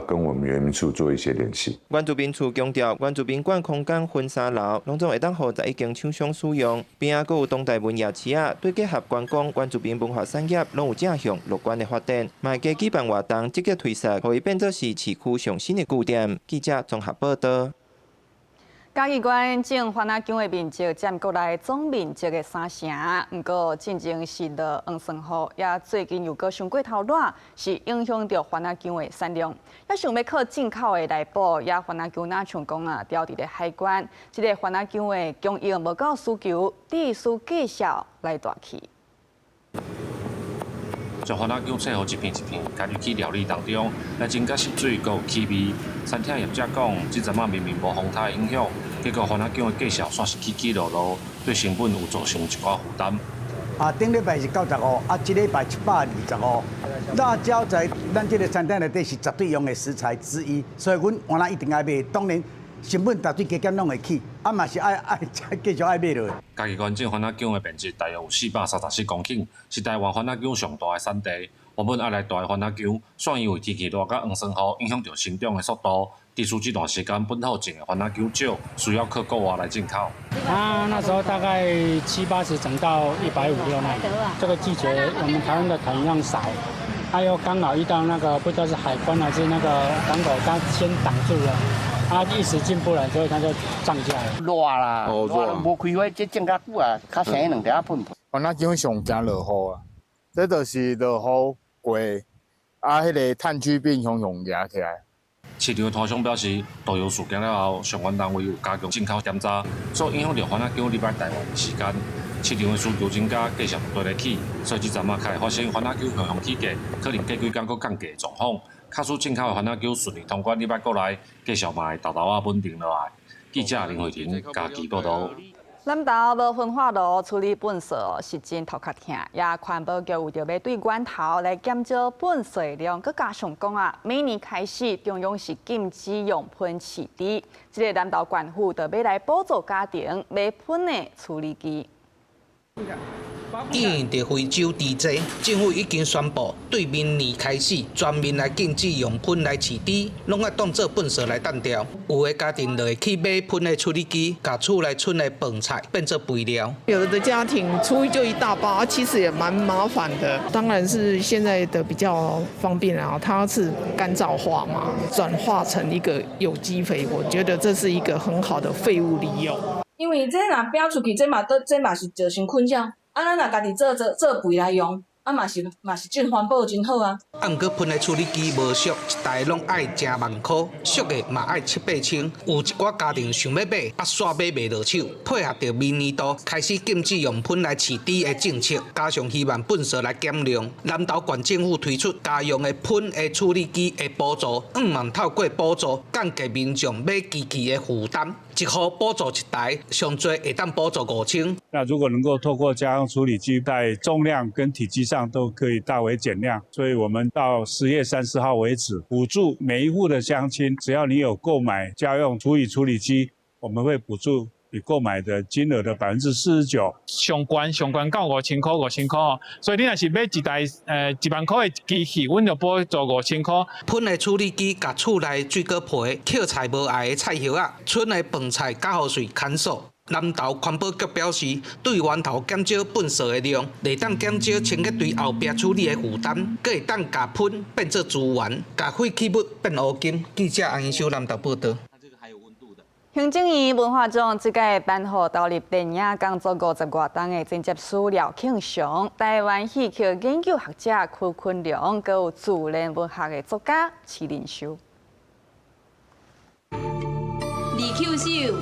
Speaker 3: 跟我們原民處做一些聯繫。
Speaker 27: 原住民處強調，原住民館空間分三樓，攏總會當予11間廠商使用。邊仔閣有當代文夜市仔，對結合觀光、原住民文化產業，攏有正向樂觀的發展。嘛會加舉辦活動，積極推廣，予伊變做是市區上新的據點。記者綜合報道。
Speaker 1: 嘉義縣種番仔薑的面積佔國內總面積的三成，毋過進前是落黃酸雨，也最近又閣傷過頭熱，是影響著番仔薑的產量。也想欲靠進口的來補，也番仔薑若像講啊，牢佇咧海關，這个番仔薑的供應無夠需求，必須繼續來大起。
Speaker 5: 將番仔薑切予一片一片，加入去料理當中，來增加汁水，閣有氣味。餐廳業者講，這陣仔明明無風颱影響，結果番仔薑的價數煞是起起落落，對成本有造成一寡負擔。
Speaker 8: 啊，頂禮拜是95，啊，這禮拜125。辣椒在咱這个餐廳內底是絕對用的食材之一，所以阮番仔一定愛買。當然，成本絕對加減攏會起，啊嘛是愛愛繼續愛買落去。
Speaker 5: 嘉義縣種番仔薑的面積大約有434公頃，是台灣番仔薑上大的產地。原本愛來大的番仔薑，煞因為天氣熱佮黃酸雨影響著生長的速度，致使這段時間本土種的番仔薑少，需要靠國外來進口。
Speaker 9: 啊，那時候大概七八十漲到一百五六那，這個季節我們台灣的產量少，他又剛好遇到那個不知道是海關還是那個港口，他先擋住了。他一時進不來，所以他就漲價了。
Speaker 10: 熱啦，熱無開花，這種較久啊，較生兩條仔噴。
Speaker 11: 番仔薑上驚落雨啊，這就是落雨過，啊，彼个炭疽病雄雄惹起來。
Speaker 5: 市場的攤商表示，盜油事件了後，相關單位有加強進口檢查，所以影響著番仔薑入來台灣的時間。市場的需求增加，價數就綴咧起，所以這陣仔較會發生番仔薑雄雄起價，可能過幾工閣降價的狀況。假使進口的番仔薑順利通關入來國內，價數嘛會沓沓仔穩定落來。記者林慧婷嘉義報導。
Speaker 1: 南投無焚化爐處理糞埽是真頭殼疼，也環保局為著欲對源頭來減少糞埽量，閣加上講啊，明年開始中央是禁止用噴飼豬，這个南投縣府就欲來補助家庭買噴的處理機。
Speaker 12: 因著非洲豬災，政府已經宣布，對明年開始全面來禁止用噴來飼豬，攏愛當做糞埽來擲掉。有的家庭就會去買噴的處理機，共厝內賰的飯菜變做肥料。
Speaker 13: 有的家庭廚餘就一大包，其實也蠻麻煩的。當然是現在的比較方便啊，它是乾燥化嘛，轉化成一個有機肥，我覺得這是一個很好的廢物利用。
Speaker 14: 因為這若摒出去，這嘛都這嘛是造成困擾。啊，咱若家己做做做肥來用，啊嘛是嘛是真環保，真好啊。
Speaker 12: 啊，毋過噴的處理機無俗，一台攏愛成萬箍，俗的嘛愛七八千。有一寡家庭想欲買，啊，煞買袂落手。配合著明年度開始禁止用噴來飼豬的政策，加上希望糞埽來減量，南投縣政府推出家用的噴的處理機的補助，向望透過補助降低民眾買機器的負擔。一戶補助一台，上濟會當補助5000。
Speaker 16: 那如果能夠透過家用處理機，在重量跟體積上都可以大為減量，所以我們到10月30號為止，補助每一戶的鄉親，只要你有購買家用廚餘處理機，我們會補助你購買的金額的49%。
Speaker 17: 上懸上懸到五千箍，五千箍，所以你若是買一台1萬箍的機器，阮就補助五千箍。
Speaker 12: 噴的處理機共厝內水果皮、抾菜無愛的菜葉仔、賰的飯菜攪予碎牽索。南投環保局表示，對源頭減少糞埽的量，會當減少清潔隊後壁處理的負擔，閣會當共噴變做資源，共廢棄物變烏金。記者安英修南投報導。
Speaker 1: 行政院文化獎這屆頒予投入電影工作50外冬的剪接師廖慶祥，台灣戲曲研究學者區坤良，閣有自然文學的作家徐靈修。
Speaker 18: 李 Q 秀。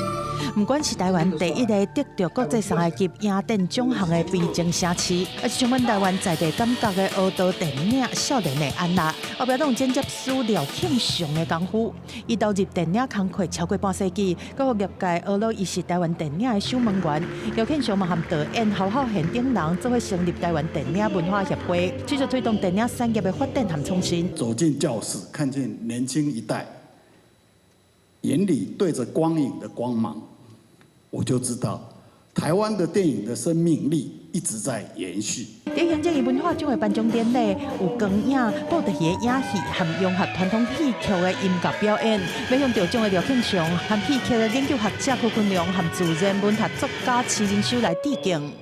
Speaker 19: 毋管是台灣第一个得著國際三級影展獎項的悲情城市，抑是充滿台灣在地感覺的烏道電影《少年的安娜》，後壁攏有剪接師廖慶祥的功夫。伊投入電影工課超過半世紀，閣予業界呵咾伊是台灣電影的守門員。廖慶祥嘛和導演侯孝賢等人做伙成立台灣電影文化協會，持續推動電影產業的發展和創新。
Speaker 34: 走進教室，看見年輕一代眼裡對著光影的光芒，我就知道台灣的電影的生命力一直在延續。
Speaker 19: 佇行政院文化獎的頒獎典禮，有光影、布袋戲的影戲和融合傳統戲曲的音樂表演。欲向得獎的廖慶祥和戲曲的研究學者許坤良和自然文學作家徐仁修來致敬。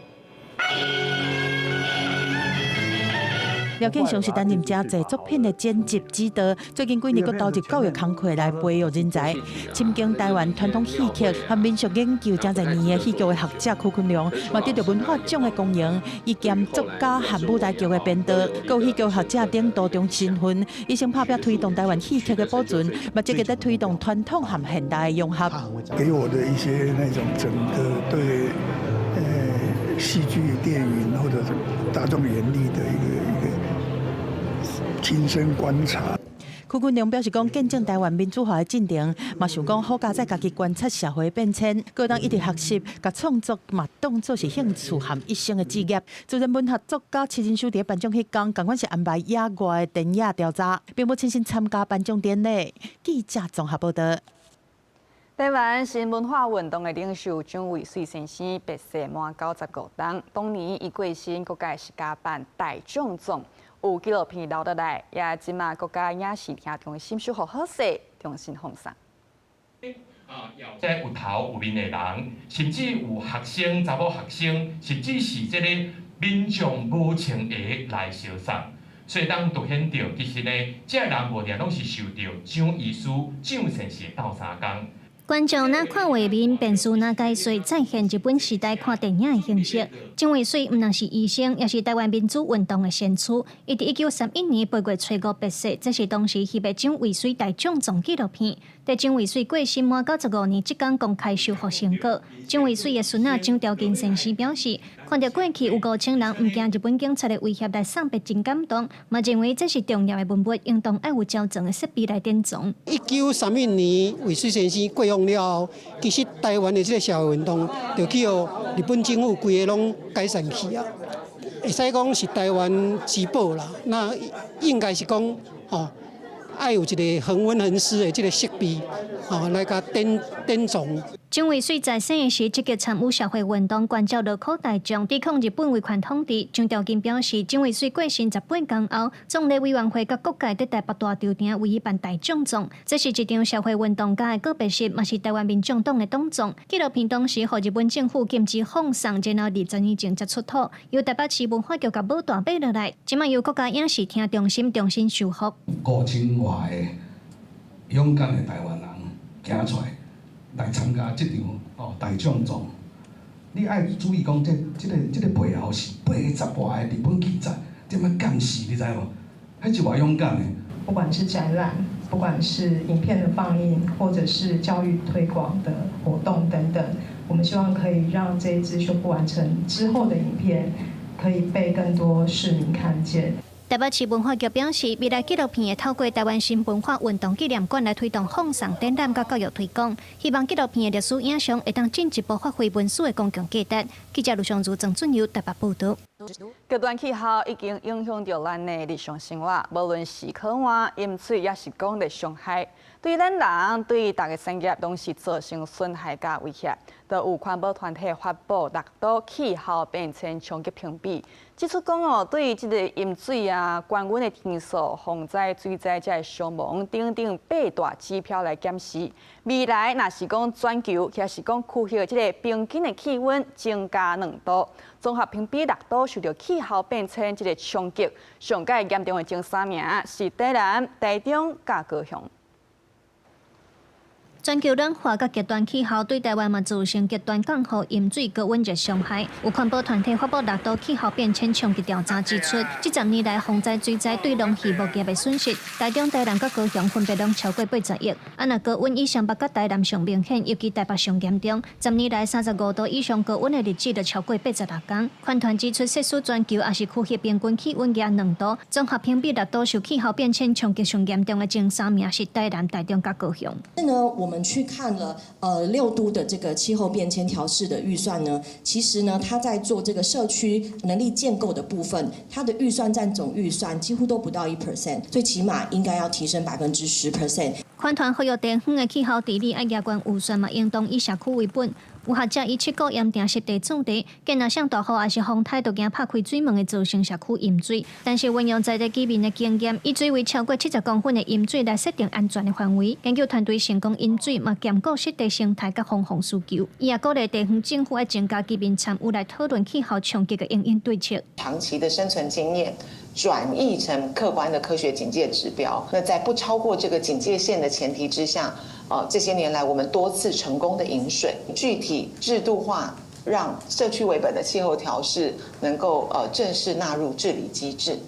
Speaker 19: 廖慶祥是擔任誠濟作品的剪輯指導，最近幾年閣投入教育工課來培育人才。深耕台灣傳統戲曲和民俗研究誠濟年的戲劇的學者許坤良，嘛得著文化獎的光榮。伊兼作家和舞台劇的編導，閣有戲劇學者等多重身份，伊先拍拚推動台灣戲曲的保存，嘛積極咧推動傳統和現代的融合。
Speaker 2: 給我的一些那種整個對戲劇、電影或者大眾演藝的一個親身觀察。
Speaker 19: 許坤良表示講，見證台灣民主化的進程，嘛想講好佳哉家己觀察社會變遷，閣當一直學習，共創作嘛當作是興趣和一生的志業。自然文學作家徐仁修佇頒獎彼工，仝款是安排野外的田野調查，並無親身參加頒獎典禮。記者綜合報導。
Speaker 1: 台灣新文化運動的領袖蔣渭水先生辭世滿95冬，當年伊過身，國家是共辦大獎狀。有紀錄片留落來，也這馬國家影視廳中心修復好勢，重新放送。
Speaker 4: 這有頭有面的人，甚至有學生、查某學生，甚至是這個民眾無穿鞋來相送，所以當凸顯著，其實呢，這人無定攏是受著蔣醫師、蔣先生鬥相共。
Speaker 6: 觀眾若看畫面，便是若解說再現日本時代看電影的形式。蔣渭水毋但是醫生，也是台灣民主運動的先驅。伊佇1931年8月初五辭世，這是當時翕的蔣渭水大獎狀紀錄片。佇蔣渭水過身滿95年，這工公開修復成果。蔣渭水的孫仔蔣兆金先生表示，看著過去有5000人毋驚日本警察的威脅來送別，真感動，嘛認為這是重要的文物，應當愛有周全的設備來典藏。
Speaker 7: 1931年，渭水先生過往了後，其實台灣的這個社會運動就去予日本政府規个攏解散去啊，會使講是台灣之寶啦。那應該是講吼，愛有一個恆溫恆濕的這個設備，吼來共典藏。
Speaker 6: 蔣渭水在生時積極參與社會運動，關照勞苦大眾，抵抗日本威權統治。蔣兆金表示，蔣渭水過身18工後，總理委員會佮各界佇台北大球場為伊辦大獎狀，這是一場社會運動家的告別式，嘛是台灣民眾黨的黨狀。紀錄片當時予日本政府禁止放送，然後20年前才出土，由台北市文化局共母帶買落來，這馬由國家影視廳中心重新修復。
Speaker 20: 5000外个勇敢的台灣人行出來。來參加這場哦大獎狀，你愛注意講，這個背後是80外个日本警察踮咧監視，你知無？彼是偌勇敢的。
Speaker 21: 不管是展覽，不管是影片的放映，或者是教育推廣的活動等等，我們希望可以讓這一支修復完成之後的影片，可以被更多市民看見。
Speaker 6: 台北市文化局表示，未來紀錄片會透過台灣新文化運動紀念館來推動放送展覽佮教育推廣，希望紀錄片的歷史影像會當進一步發揮文史的公共價值。記者盧尚如、曾俊佑台北報導。
Speaker 1: 極端氣候已經影響著咱的日常生活，無論是渴旱、淹水，抑是講熱傷害，對咱人、對逐个產業，攏是造成損害佮威脅。就有環保團體發布6都氣候變遷衝擊評比，指出講哦，對這個淹水啊、高溫的天數、洪災、水災這个傷亡等等八大指標來檢視。未來若是講全球，抑是講區域這个平均的氣溫增加2度，綜合評比6都受著氣候變遷這个衝擊，上蓋嚴重的前三名是台南、台中佮高雄。
Speaker 6: 全球暖化佮極端氣候對台灣嘛造成極端降雨、淹水、高溫熱傷害。有環保團體發布6都氣候變遷衝擊調查，指出，這10年來洪災、水災對農漁牧業的損失，台中、台南佮高雄分別攏超過80億。啊，若高溫以雙北佮台南上明顯，尤其台北上嚴重。10年來35度以上高溫的日子就超過86天。環團指出，即使全球抑是區域平均氣溫加2度，綜合評比6都受氣候變遷衝擊上嚴重的前三名是台南、台中佮高雄。
Speaker 22: 呢，我們去看了6都的這個氣候變遷調適的預算呢，其實呢，它在做這個社區能力建構的部分，它的預算佔總預算幾乎都不到1%，最起碼應該要提升10%。
Speaker 6: 環團呼籲地方的氣候治理愛加懸預算嘛，應當以社區為本。有學者以七股鹽埕濕地做例，見若像大雨抑是風颱，都驚拍開水門會造成社區淹水。但是運用在地居民的經驗，以水位超過70公分的淹水來設定安全的範圍。研究團隊成功引水，嘛兼顧濕地生態佮防洪需求。伊也鼓勵地方政府愛增加居民參與來討論氣候衝擊的因應對策。
Speaker 3: 長期的生存經驗轉譯成客觀的科學警戒指標，那在不超過這個警戒線的前提之下，這些年來我們多次成功的引水，具體制度化，讓社區為本的氣候調適能夠正式納入治理機制。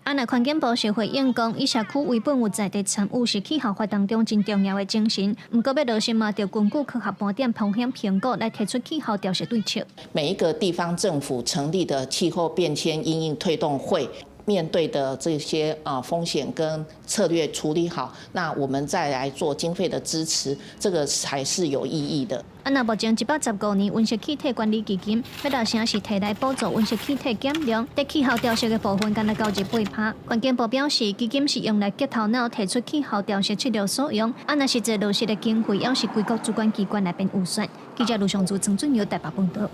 Speaker 6: 啊，若環境部是回應講，以社區為本有在地參與是氣候法當中真重要的精神。毋過欲落實嘛，著根據科學盤點風險評估來提出氣候調適對策。
Speaker 8: 每一個地方政府成立的氣候變遷因應推動會，面對的這些風險跟策略處理好，那我們再來做經費的支持，這個才是有意義的。
Speaker 6: 啊，那目前115年溫室氣體管理基金，欲六成是提來補助溫室氣體減量，佇氣候調適的部分，干焦98%。環境部表示，基金是用來激頭腦提出氣候調適策略所用。啊，若實際落實的經費，猶是歸國主管機關來編預算。記者盧尚祖、曾俊尧台北報導。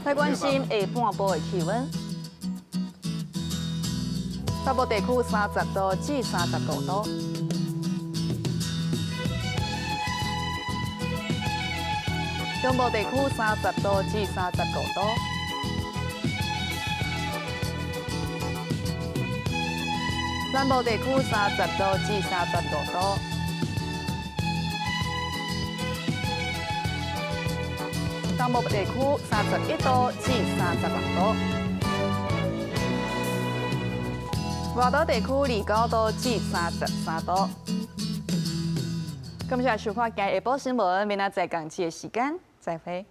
Speaker 1: 來關心下半晡的氣溫。北部地區30度至35度，中部地區30度至35度，南部地區30度至35度，東部地區31度至36度。外島地區29度至33度。感謝收看今日下晡新聞，明仔載仝這个時間再會。